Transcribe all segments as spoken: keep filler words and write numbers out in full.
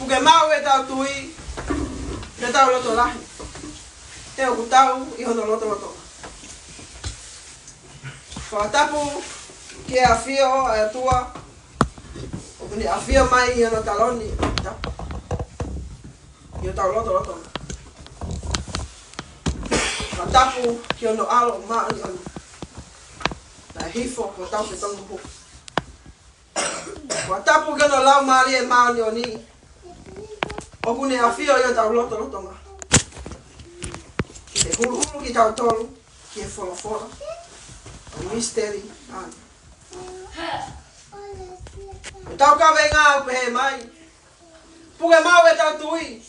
Ke maʻu ʻetau tui, pea tau loto lahi, he ʻoku tau ʻi hono lotolotonga. Fakatapu ki he ʻafio ʻa e ʻOtua, ʻoku ne ʻafio mai ʻi hono taloni, tapu ʻi hotau lotolotonga. Fakatapu ki hono ʻAlo māʻoniʻoni naʻe hifo ko hotau fetongi hū. Fakatapu ki hono Laumālie Māʻoniʻoni, ʻoku ne ʻafio ʻi hotau lotolotonga, ke ne huluhulu kitautolu ki he folofola ʻo e misiteli ʻana. Ko ʻetau kaveinga ʻoku pehē mai: Puke maʻu ʻetau tui,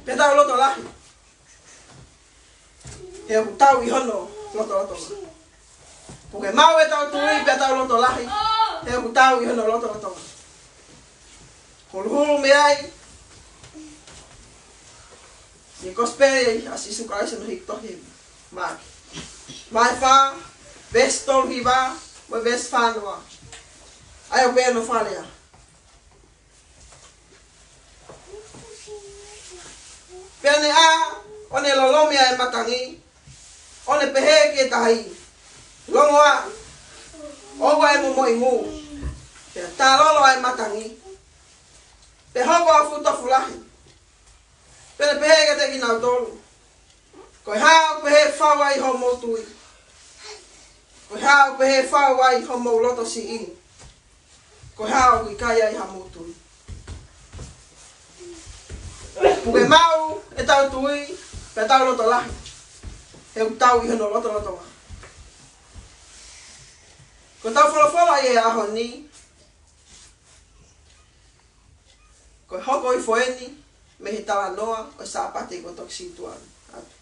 pea tau loto lahi, he ʻoku tau ʻi hono lotolotonga. Puke maʻu ʻetau tui, pea tau loto lahi, he ʻoku tau ʻi hono lotolotonga. Huluhulu mei ai ʻi he Kosipeli ʻa Sīsū Kalaisi naʻe hiki tohi ʻe Maʻake, vahe fā, veesi tolu hiva mo e veesi fā noa. ʻA ia ʻoku pehē hono fakalea: Pea ne ʻā, ʻo ne lolomi ʻa e matangi, ʻo ne pehē ki he tahi: Longoaʻa, ʻoua ʻe momoʻi ngū. Pea tālolo ʻa e matangi, pea hoko ʻa e fuʻu tofu lahi. Pea ne pehē kiate kinautolu: Ko e hā ʻoku pehē fau ai hoʻomou tui? Ko e hā ʻoku pehē fau ai hoʻomou loto siʻi? Ko e hā ʻoku ʻikai ai haʻamou tui? Puke maʻu ʻetau tui, pea tau loto lahi, he ʻoku tau ʻi hono lotolotonga. Ko ʻetau folofola ʻi he ʻaho ni, ko e hoko hifo eni mei he talanoa ʻo e Sāpate kuo toki situʻa atu.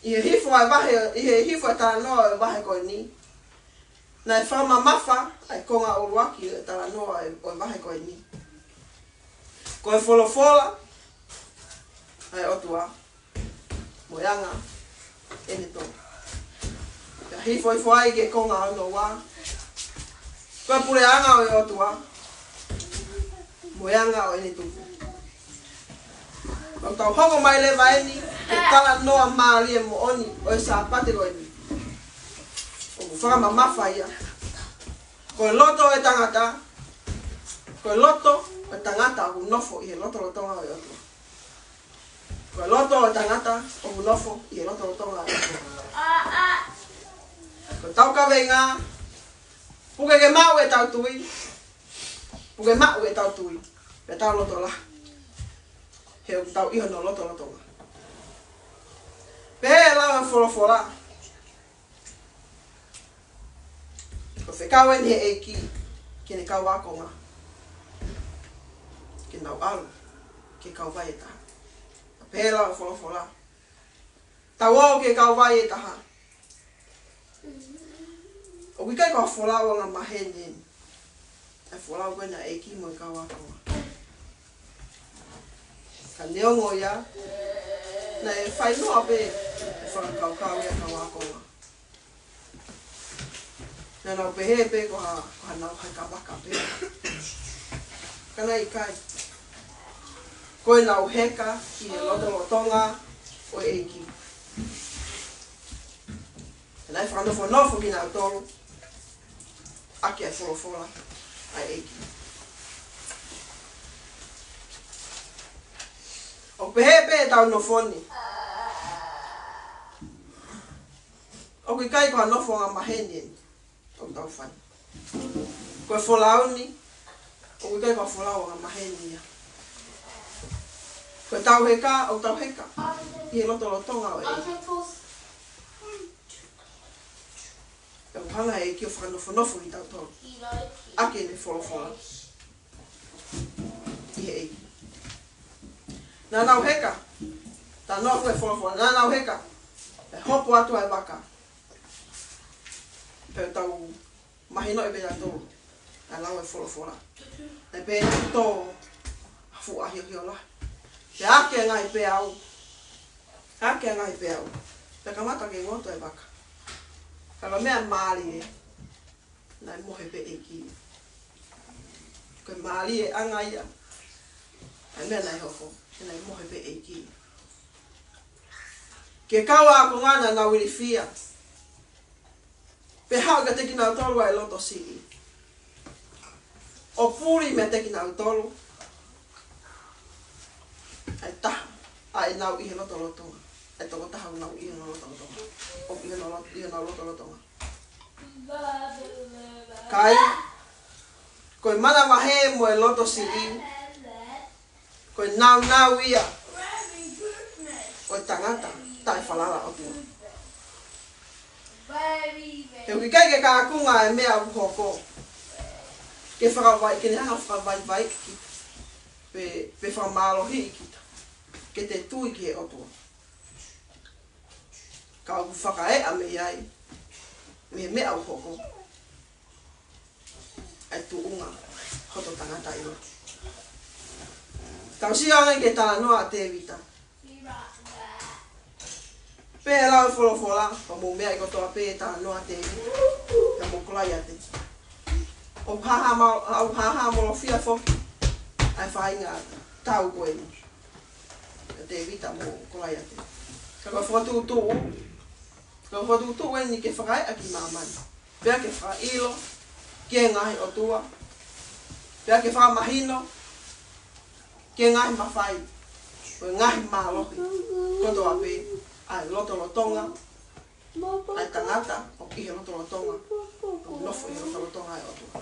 ʻI he hifo ʻa e vahe, ʻi he hifo ʻa e talanoa ʻo e vahe ko eni, naʻe fakamamafa ʻa e konga ʻuluaki ʻo e talanoa ʻo e, ʻo e vahe ko eni. Ko e folofola ʻa e ʻOtua mo e anga ʻene tō. Pea hifo hifo ai ki he konga hono ua, ko e puleʻanga ʻo e ʻOtua mo e anga ʻo ʻene tupu. Pea tau hoko mai leva eni ki he talanoa mālie moʻoni ʻo e Sāpate ko eni. ʻOku fakamamafa ia. Ko e loto ʻo e tangata, ko e loto ʻo e tangata ʻoku nofo ʻi he lotolotonga ʻo e ʻOtua. Ko e loto ʻo e tangata ʻoku nofo ʻi he lotolotonga ʻo e ʻOtua. Ko ʻetau kaveinga, puke ke maʻu ʻetau tui, puke maʻu ʻetau tui, pea tau loto lahi, he ʻoku tau ʻi hono lotolotonga. Pea lau ʻa e folofola, ko e fekau eni ʻa e ʻEiki ki heʻene kau ākonga, ke nau ʻalu ki he kauvai ʻe taha. Pea lau ʻa e folofola, tau ō ki he kauvai ʻe taha. ʻOku ʻikai ko ha folau angamaheni eni ʻa e folau ko ena ʻa e ʻEiki mo e kau ākonga. Ka neongo ia, naʻe fai noa pē e fakakaukau ia ʻa e kau ākonga. Naʻa nau pehē pē ko ha, ko haʻanau heka vaka pē. Ka naʻe ʻikai. Ko ʻenau heka ʻi he lotolotonga ʻo e ʻEiki. Naʻe fakanofonofo kinautolu ʻaki ʻa e folofola ʻa e ʻEiki. ʻOku pehē pē ʻetau nofo ni, ʻoku ʻikai ko ha nofo angamaheni eni ʻoku tau fai. Ko e folau ni, ʻoku ʻikai ko ha folau angamaheni ia. Ko ʻetau heka, ʻoku tau heka ʻi he lotolotonga ʻo e ʻEiki. Pea ʻoku hanga ʻe he ʻEiki ʻo fakanofonofo kitautolu ʻaki ʻene folofola ʻi he ʻEiki. Naʻa nau heka, talanoa ʻa e folofola, naʻa nau heka, pea hopo atu ʻa e vaka. Pea tau mahinoʻi pē ʻe tautolu ʻa e lau ʻa e folofola, naʻe pehē naʻe tō ha fuʻu ʻahiohio lahi. Pea ake ʻa e ngaahi peau, ake ʻa e ngaahi peau, pea kamata ke ngoto ʻa e vaka. Ka ko e meʻa mālie, naʻe mohe pē ʻEiki. Ko e mālieʻanga ia ʻA e meʻa naʻe hoko, he naʻe mohe pē ʻEiki. Ki he kau ākonga naʻa nau ilifia, pea haʻu kiate kinautolu ʻa e loto siʻi, ʻo puli meiate kinautolu ʻa e taha ʻa ʻenau ʻi he lotolotonga, ʻa e tokotaha ʻoku nau ʻi he lotolotonga, ʻoku ʻi he lolo-, ʻi he lotolotonga. Ka ai, ko e manavahē mo e loto siʻi, ko e nāunau ia ʻo e tangata taʻefalala ʻOtua. He ʻoku ʻikai ke kaunga e meʻa ʻoku hoko ke fakavai, ke ne hanga fakavaivai kita, pe, pe fakamālohiʻi kita ke te tui ki he ʻOtua. Ka ʻoku fakaeʻa mei ai, mei he meʻa ʻoku hoko, ʻa e tuʻunga hoto tangata ʻi loto. Tau sio ange ki he talanoa ʻa Tēvita. Pea lau e folofola, ka mou meaʻi kotoa pē e talanoa ʻa Tēvita pea mo Kolaiate. ʻOku hāhāmolo-, ʻoku hāhāmolofia foki ʻa e faʻahinga tau ko eni ʻa Tēvita mo Kolaiate. Ka ko e fokotuʻutuʻu, ka ko e fokotuʻutuʻu eni ke fakaeʻa ki māmani, pea ke fakaʻilo ki he ngaahi ʻotua, pea ke fakamahino ki he ngaahi mafai, ko e ngaahi mālohi kotoa pē ʻa e lotolotonga ʻa e tangata ʻoku ʻi he lotolotonga, ʻoku nofo ʻi he lotolotonga ʻa e ʻOtua.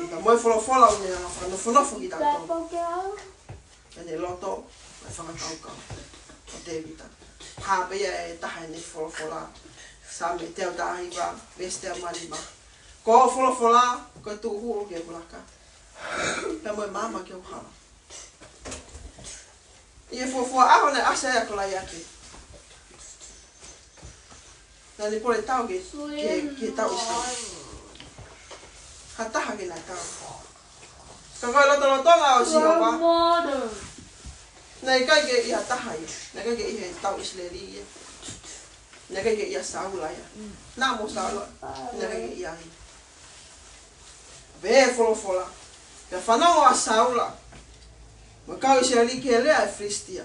Ka mo e folofola ʻoku ne hanga fakanofonofo kitautolu ʻi he loto mo e fakakaukau ʻo Tēvita. Hā pē ia ʻe taha ʻene folofola, Saame teau taha hiva, veesi teau mā nima: Ko hoʻo folofola ko e tūhulu ki hoku laka, pea mo e maama ki hoku hala. ʻI he fuofua ʻaho naʻe ʻasi ai ʻa Kolaiate, naʻa ne pole tau ki he, ki he, ki he tau ʻIsileli. Ha taha ke na tau. Ka ko e lotolotonga ʻo Sihova, naʻe ʻikai ke ʻi ha taha ia. Naʻe ʻikai ke ʻi he tau ʻIsileli ia. Naʻe ʻikai ke ʻia Saula ia. Naʻa mo Saula, naʻe ʻikai ke ʻi ai. Pea folofola, pea fanongo ʻa Saula mo e kau ʻIsileli ki he lea ʻa e Filisitia,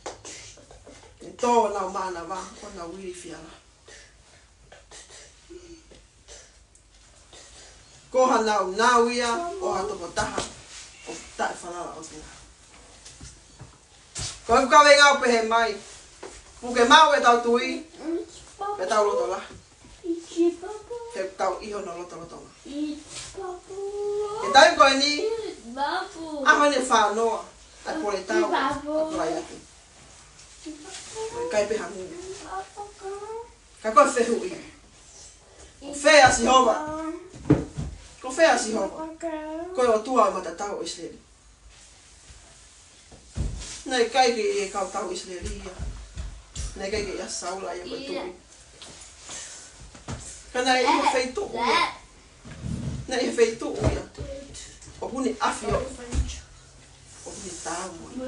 ʻi he tō honau mānava ʻo nau ilifia lahi. Ko ha nāunau ia ʻo ha tokotaha ʻoku taʻefalala ʻOtua. Ko e kaveinga ʻoku pehē mai, puke maʻu ʻetau tui, pea tau loto lahi, he ʻoku tau ʻi hono lotolotonga. He taimi ko eni, ʻaho ʻe fā noa ʻa e pole tau ʻa Kolaiate. ʻIkai pē hangē. Ka ko e fehuʻi, ko fē ʻa Sihova? Ko fē ʻa Sihova, ko e ʻOtua ʻo e matatau ʻo ʻIsileli? Naʻe ʻikai ke ʻi he kau tau ʻIsileli ia. Naʻe ʻikai ke ʻia Saula ia ko e tuʻi. Ka naʻe ʻi he feituʻu ia. Naʻe ʻi he feituʻu ia ʻoku ne ʻafioʻi, ʻoku ne taau mo ia.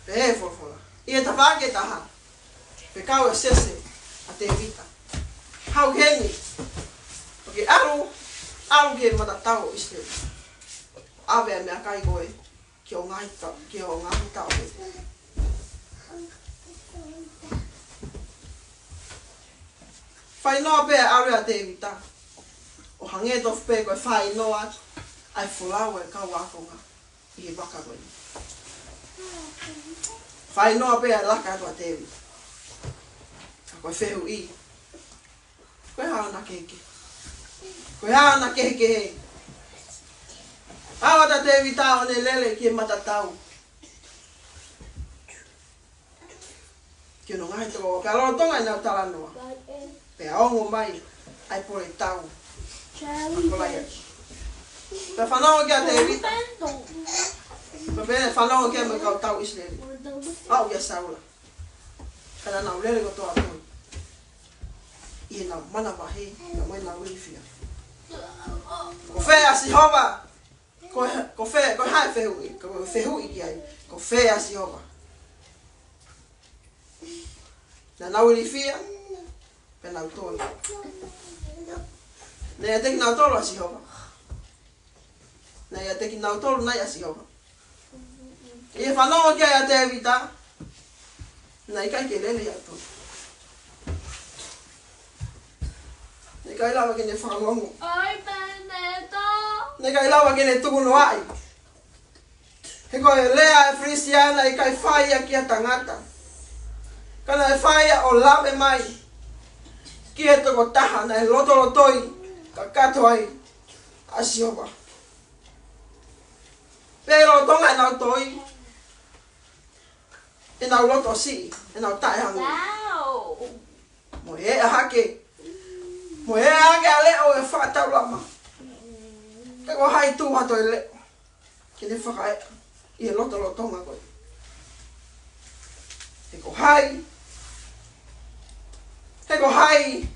Pea folofola, ʻi he tafaʻaki ʻe taha, fekau ʻe Sese ʻa Tēvita, haʻu heni, ʻo ke ʻalu, ʻalu ki he matatau ʻo ʻIsileli. ʻAve ʻa e meʻakai ko ē ki hoʻo ngaahi ta-, ki hoʻo ngaahi taʻo. Fainoa pē ʻa e ʻalu ʻa Tēvita, ʻo hangē tofu pē ko e fainoa atu ʻa e folau ʻa e kau ākonga ʻi he vaka ko ē. Fainoa pē ʻa e laka atu ʻa Tēvita. Ka ko e fehuʻi, ko e hā hona kehekehe? Ko e hā hona kehekehe? ʻAlu atu ʻa Tēvita ʻo ne lele ki he matatau, ki hono ngaahi tokoua, pea lolotonga ʻenau talanoa, pea ongo mai ʻa e pole tau ʻa Kolaiate. Pea fanongo ki ai ʻa Tēvita, pea pehē fanongo ki ai mo e kau tau ʻIsileli, aʻu kia Saula. Ka naʻa nau lele kotoa pē ʻi heʻenau manavahē, pea mo ʻenau ilifia. Ko fē ʻa Sihova? Ko, ko fē, ko e hā e fehuʻi, ko e fehuʻi ki ai, ko fē ʻa Sihova? Naʻa nau ilifia, pea nau toe. Naʻe ʻiate kinautolu ʻa Sihova. Naʻe ʻiate kinautolu nai ʻa Sihova. ʻI he fanongo ki ai ʻa Tēvita, naʻe ʻikai ke lele ʻa Tēvita. Naʻe ʻikai lava ke ne fakalongo. ʻOi, Pēnētō. Naʻe ʻikai lava ke ne tukunoaʻi. He ko e lea ʻa e Filisitia naʻe ʻikai fai ia ki ha tangata. Ka naʻe fai ia ʻo lave mai ki he tokotaha naʻe lotolotoi kakato ai ʻa Sihova. Pea lolotonga ʻenau toi, ʻenau loto siʻi, ʻenau taʻehaʻu. Wow. Mo e hake. Mo e hake ʻa e leʻo ʻe fakataulama. Ka ko hai tuʻu ha toe leʻo ke ne fakaeʻa ʻi he lotolotonga ko ē. He ko hai, he ko hai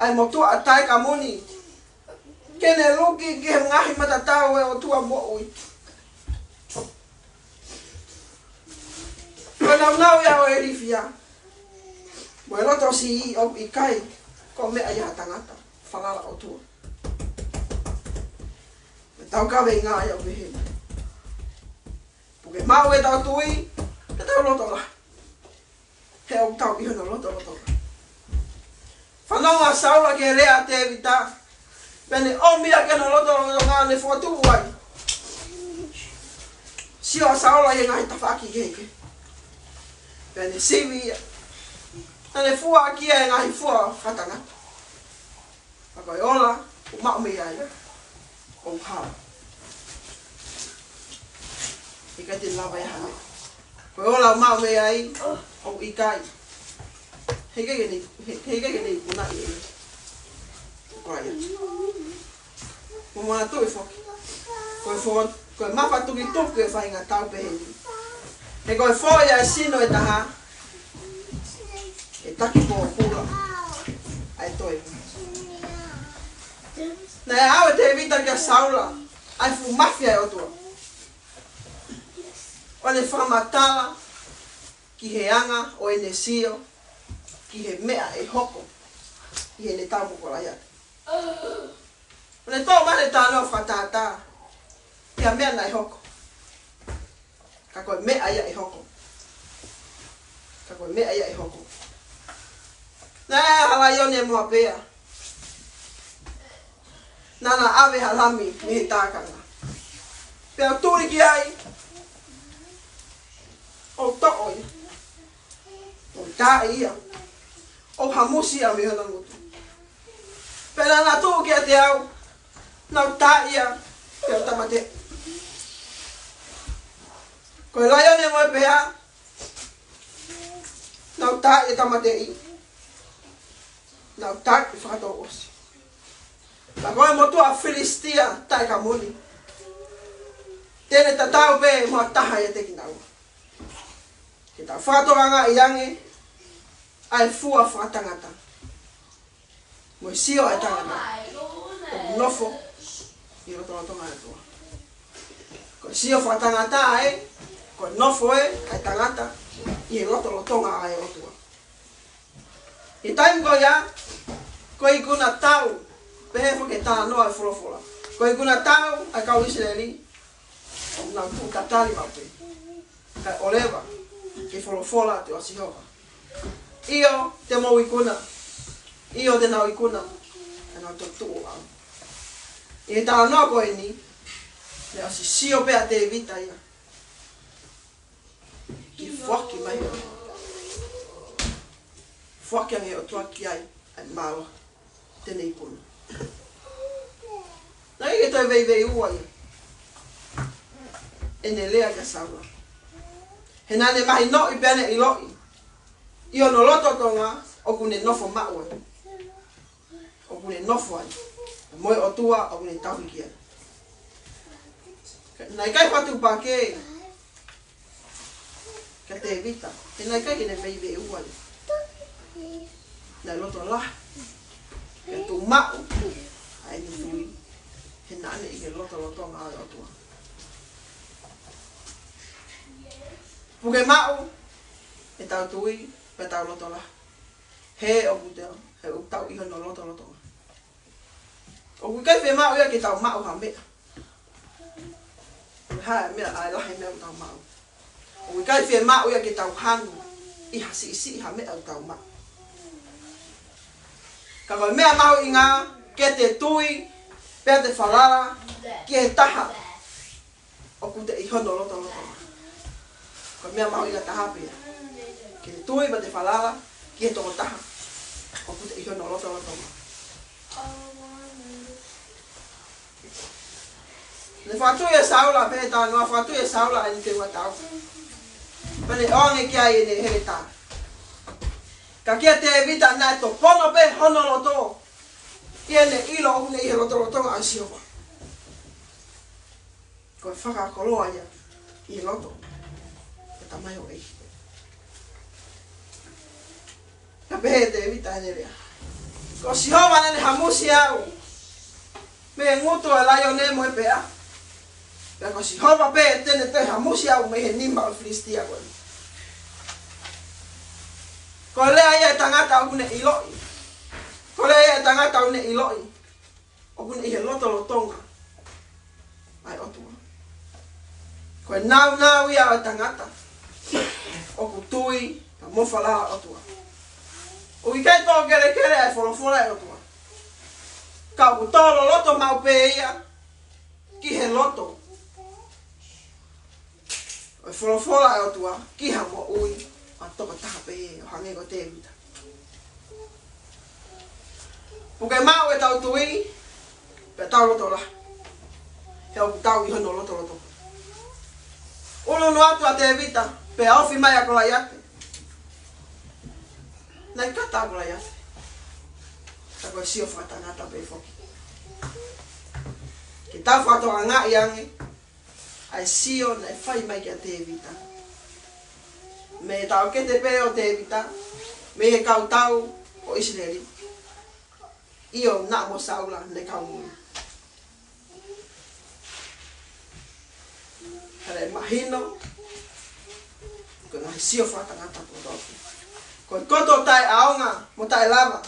ʻa e motuʻa taʻekamuni ke ne luki ki he ngaahi matatau ʻo e ʻOtua moʻui. Ko e naunau ia ʻo e ilifia mo e loto siʻi ʻoku ʻikai ko e meʻa ia ʻa e tangata falala ʻOtua. Mo e tau kaveinga ia ʻoku pehē ni. Puke maʻu ʻetau tui, ʻetau loto lahi. He ʻoku tau ʻi hono lotolotonga. Fanongo ʻa Saula ki he lea ʻa Tēvita. Pea ne ʻomi ia ki hono lotolotonga, ne fokotuʻu ai. Sio ʻa Saula ʻi he ngaahi tafaʻaki kehekehe. Pea ne sivi ia. Pea ne fua ki ai e ngaahi fua fakatangata. Ka ko e ola ʻoku maʻu mei ai ʻoku hala. ʻIkai te ne lava ia ha meʻa. Ko e ola ʻoku maʻu mei ai ʻoku ʻikai. He ʻikai ke ne, he, he ʻikai ke ne ikunaʻi ʻe ia. Ko ia. Mo manatuʻi foki. Ko e fo-, ko e mafatukituki ʻo e faʻahinga tau pehē ni. He ko e foʻi ʻa e sino ʻe taha, ʻe taki pōpula ʻa e toe. Naʻe ʻave ʻe Tēvita kia Saula ʻa e fuʻu mafai ʻa e ʻOtua, ʻo ne fakamatala ki he anga ʻo ʻene sio ki he meʻa ʻe hoko ʻi heʻene tau mo Kolaiate. ʻO ne toʻo mai ʻene talanoa fakatātā ki ha meʻa naʻe hoko. Ka ko e meʻa ia ʻe hoko. Ka ko e meʻa ia ʻe hoko. Naʻe ʻi ai ha laione mo ha pea. Naʻa na ʻave ha lami mei he tākanga. Pea tuli ki ai ʻo toʻo ia, ʻo taaʻi ia, ʻo hamusi ia mei hona ngutu. Pea naʻa na tuʻu kiate au, naʻa ku taaʻi ia, pea u tāmateʻi. Ko e laione mo e pea, naʻa ku taaʻi ʻo tāmateʻi. Naʻa ku taaʻi fakatouʻosi. Ka ko e motuʻa Filisitia taʻekamuni, te ne tatau pē mo ha taha ʻiate kinaua. Ke tau fakatokangaʻi ange ʻa e fua fakatangata mo e sio ʻa e tangata ʻoku nofo ʻi he lotolotonga ʻo e ʻOtua. Ko e sio fakatangata ē, ko e nofo ē ʻa e tangata ʻi he lotolotonga ʻo e ʻOtua. ʻI he taimi ko ia, ko e ikuna tau, pehē foki ʻe he talanoa ʻa e folofola, ko e ikuna tau ʻa e kau ʻIsileli, ʻoku nau tuʻu tatali maʻu pē, kae ʻoua leva ke folofola atu ʻa Sihova, ʻio, te mou ikuna, ʻio, te nau ikuna, ka nau toki tuʻu ʻo ʻalu. ʻI he talanoa ko eni, naʻe ʻosi sio pē ʻa Tēvita ia ki he foaki mai ʻa e ʻOtua. Foaki ange ʻe he ʻOtua ki ai ʻa e mālohi te ne ikuna. Naʻe ʻikai ke toe veiveiua ia ʻene lea kia Saula. He naʻa ne mahinoʻi pea ne ʻiloʻi ʻi hono lotolotonga ʻoku ne nofo maʻu ai, ʻoku ne nofo ai mo e ʻOtua ʻoku ne tauhi ki ai. Naʻe ʻikai fakatuʻupakē kia Tēvita, he naʻe ʻikai ke ne veiveiua ia. Naʻe loto lahi ke tuʻu maʻu ʻa ʻene tui, he naʻa ne ʻi he lotolotonga ʻo e ʻOtua. Puke maʻu ʻetau tui, pea tau loto lahi. He ʻoku te, he ʻoku tau ʻi hono lotolotonga. ʻOku ʻikai fiemaʻu ia ke tau maʻu ha meʻa. Ko e hā e meʻa, ʻa e lahi e meʻa ʻoku tau maʻu. ʻOku ʻikai fiemaʻu ia ke tau hanu ʻi ha siʻisiʻi ha meʻa ʻoku tau maʻu. Ka ko e meʻa mahuʻinga, ke te tui, pea te falala ki he taha ʻoku te ʻi hono lotolotonga. Ko e meʻa mahuʻinga taha pē ia. Ke te tui pea te falala ki he tokotaha ʻoku te ʻi hono lotolotonga. Ne fakatui ʻe Saula, pea tā noa fakatui ʻe Saula ʻa e teunga tau. Pea ne ʻoange ki ai ʻene heletā. Ka kia Tēvita naʻe tōpono pē hono loto, ʻi heʻene ʻilo ʻoku ne ʻi he lotolotonga ʻo Sihova. Ko e fakakoloa ia ʻi he loto ʻo e tamaioʻeiki. Ka pehē ʻe Tēvita ʻene lea: Ko Sihova naʻa ne hamusi au mei he ngutu ʻo e laione mo e pea. Pea ko Sihova pē te ne toe hamusi au mei he nima ʻo e Filisitia ko eni. Ko e lea ia ʻa e tangata ʻoku ne ʻiloʻi. Ko e lea ia ʻa e tangata ʻoku ne ʻiloʻi ʻoku ne ʻi he lotolotonga ʻa e ʻOtua. Ko e naunau ia ʻo e tangata ʻoku tui mo falala ʻOtua. ʻOku ʻikai tō kelekele ʻa e folofola ʻa e ʻOtua, ka ʻoku tō loloto maʻu pē ia ki he loto ʻo e folofola ʻa e ʻOtua ki ha moʻui ʻa e tokotaha pē ʻo hangē ko Tēvita. Puke maʻu ʻetau tui, pea tau loto lahi, he ʻoku tau ʻi hono lotoloto. ʻUluʻulu atu ʻa Tēvita, pea ofi mai ʻa Kolaiate. Naʻe kata ʻa Kolaiate, ka ko e sio fakatangata pē foki. Ke tau fakatokangaʻi ange ʻa e sio naʻe fai mai kia Tēvita mei he taʻokete pē ʻo Tēvita, mei he kau tau ʻo ʻIsileli, ʻio, naʻa mo Saula ne kau mui. Ka naʻe mahino ko e ngaahi sio fakatangata kotoa pē. Ko e koto taʻeʻaonga mo taʻelava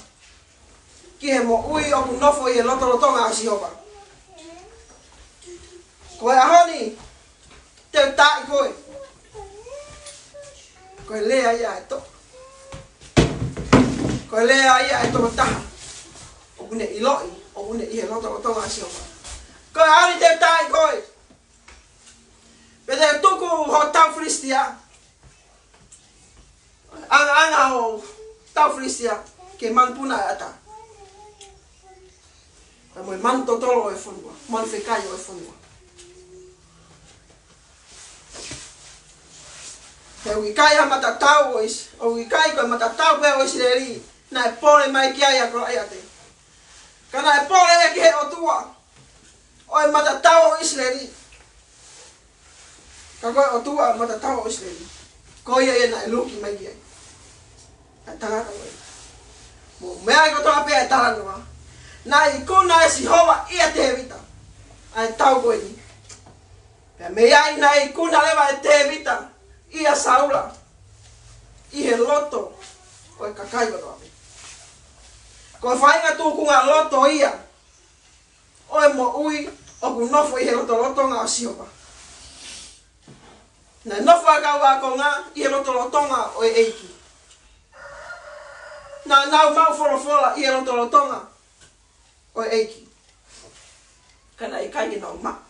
ki he moʻui ʻoku nofo ʻi he lotolotonga ʻo Sihova. Ko e ʻaho ni te u taaʻi koe. Ko e lea ia ʻa e to-, ko e lea ia ʻa e tokotaha ʻoku ne ʻiloʻi ʻoku ne ʻi he lotolotonga ʻo Sihova. Ko e ʻaho ni te u taaʻi koe. Pea te u tuku hotau Filisitia, ʻangaʻanga hotau Filisitia ki he manupuna ʻo e ʻatā, pea mo e manu totolo ʻo e fonua, manu fekai ʻo e fonua. He ʻoku ʻikai ha matatau ʻo ʻIs-, ʻoku ʻikai ko e matatau pē ʻo ʻIsileli naʻe pole mai ki ai ʻa Kolaiate. Ka naʻe pole ia ki he ʻOtua ʻo e matatau ʻo ʻIsileli. Ka ko e ʻOtua ʻo e matatau ʻo ʻIsileli, ko ia ia naʻe luki mai ki ai ʻa e tangata ko ē. Mo e meʻa kotoa pē ʻa e talanoa, naʻe ikuna ʻe Sihova ʻia Tēvita ʻa e tau ko eni. Pea mei ai naʻe ikuna leva ʻe Tēvita ʻia Saula ʻi he loto ʻo e kakai kotoa pē. Ko e faʻahinga tūkunga loto ia ʻo e moʻui ʻoku nofo ʻi he lotolotonga ʻo Sihova. Naʻe nofo ʻa e kau ākonga ʻi he lotolotonga ʻo e ʻEiki. Naʻa nau maʻu folofola ʻi he lotolotonga ʻo e ʻEiki. Ka naʻe ʻikai ke nau maʻu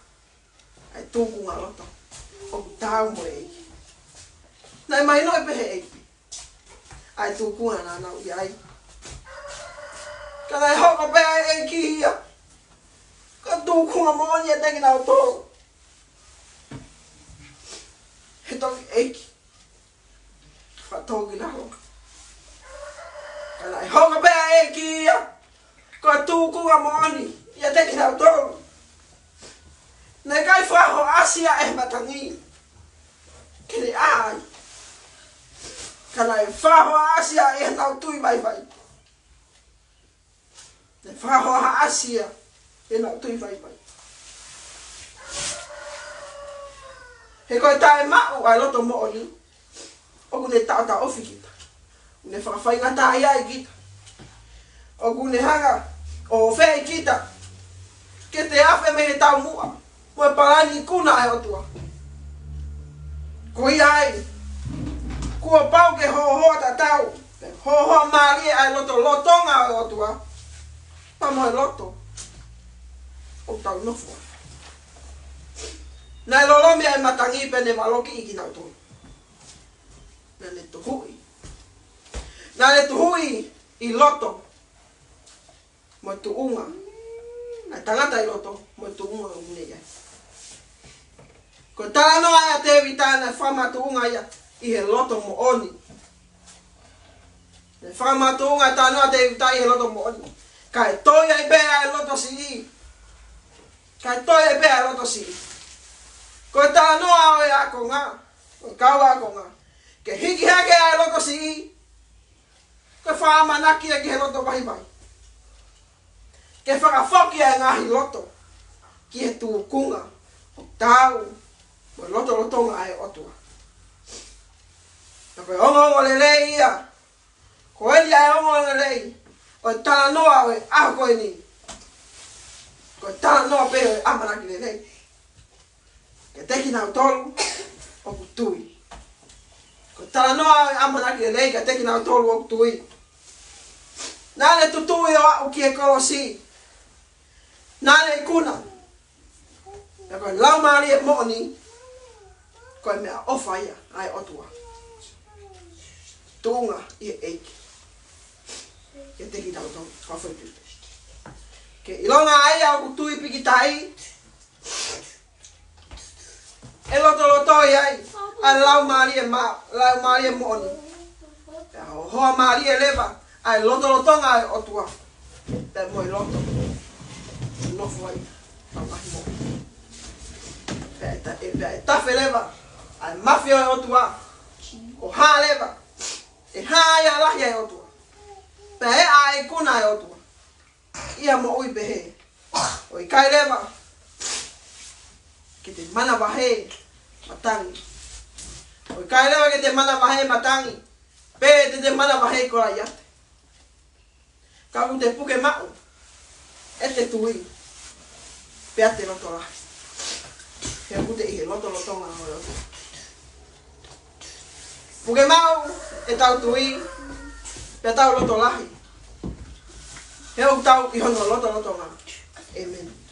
ʻa e tūkunga loto ʻoku taau mo e ʻEiki. Naʻe mahinoʻi pē ʻe he ʻEiki ʻa e tūkunga naʻa nau ʻi ai. Ka naʻe hoko pē ʻa e ʻEiki ia ko e tūkunga moʻoni ʻiate kinautolu. He toki ʻEiki fakatōkilalo. Ka naʻe hoko pē ʻa e ʻEiki ia ko e tūkunga moʻoni ʻiate kinautolu. Naʻe ʻikai fakahohaʻasi ia ʻe he matangi ke ne ʻā ai. Ka naʻe fakahohaʻasi ia ʻe heʻenau tui vaivai. Naʻe fakahohaʻasi ia ʻe heʻenau tui vaivai. He ko e taʻemaʻu ʻa e loto moʻoni, ʻoku ne taʻotaʻofi kita, ʻoku ne fakafaingataʻaʻiaʻi kita, ʻoku ne hanga ʻo ʻofeʻi kita ke te afe mei he taumuʻa mo e palani ikuna ʻa e ʻOtua. Ko ia ai, kuo pau ke hohoa tatau, ke hohoa mālie ʻa e lotolotonga ʻo e ʻOtua pea mo e loto ʻoku tau nofo ai. Naʻe lolomi ʻa e matangi pea ne valokiʻi kinautolu. Naʻa ne tuhuʻi. Naʻa ne tuhuʻi ʻi loto mo e tuʻunga ʻa e tangata ʻi loto mo e tuʻunga ʻoku ne ʻi ai. Ko e talanoa ʻa Tēvita naʻe fakamakatuʻunga ia ʻi he loto moʻoni. Naʻe fakamakatuʻunga e talanoa ʻa Tēvita ʻi he loto moʻoni, kae toe ai pē ʻa e loto siʻi. Kae toe ai pē ʻa e loto siʻi. Ko e talanoa ʻo e ākonga, ʻo e kau ākonga, ke hiki hake ʻa e loto siʻi, ko e fakaʻamanaki ia ki he loto vaivai. Ke fakafoki ʻa e ngaahi loto ki he tuʻunga ʻoku taau mo e lotolotonga ʻa e ʻOtua. Pea ko e ongoongolelei ia, ko eni ʻa e ongoongolelei ʻo e talanoa ʻo e ʻaho ko eni. Ko e talanoa pē ʻo e ʻamanaki lelei kiate kinautolu ʻoku tui. Ko e talanoa ʻo e ʻamanaki lelei kiate kinautolu ʻoku tui. Naʻa ne tutuʻu ʻo aʻu ki he kolosi. Naʻa ne ikuna. Pea ko e laumālie moʻoni, ko e meʻaʻofa ia ʻa e ʻOtua. Tuʻunga ʻi he ʻEiki kiate kitautolu, ka fai pē. Ke ʻilonga ʻa ia ʻoku tui pīkitai, ʻe lotoloto ai ʻa e laumālie ma-, laumālie moʻoni. Pea hohoa mālie leva ʻa e lotolotonga ʻa e ʻOtua pea mo e loto ʻoku nofo ai ʻa e tamaiki moʻoni. Pea ʻe ta-, ʻe, pea ʻe tafe leva ʻa e mafai ʻo e ʻOtua. ʻO hā leva, ʻe hā ai ʻa e lahi ʻa e ʻOtua. Pea ʻe ʻa e ikuna ʻa e ʻOtua ʻi ha moʻui pehē. ʻOku ʻikai leva ke te manavahē matangi. ʻOku ʻikai leva ke te manavahē matangi, pe te te manavahē Kolaiate. Ka ʻoku te puke maʻu ʻete tui pea ʻete loto lahi. He ʻoku te ʻi he lotolotonga ʻo e ʻOtua. Puke maʻu ʻetau tui pea tau loto lahi. He ʻoku tau ʻi hono lotolotonga. ʻĒmeni.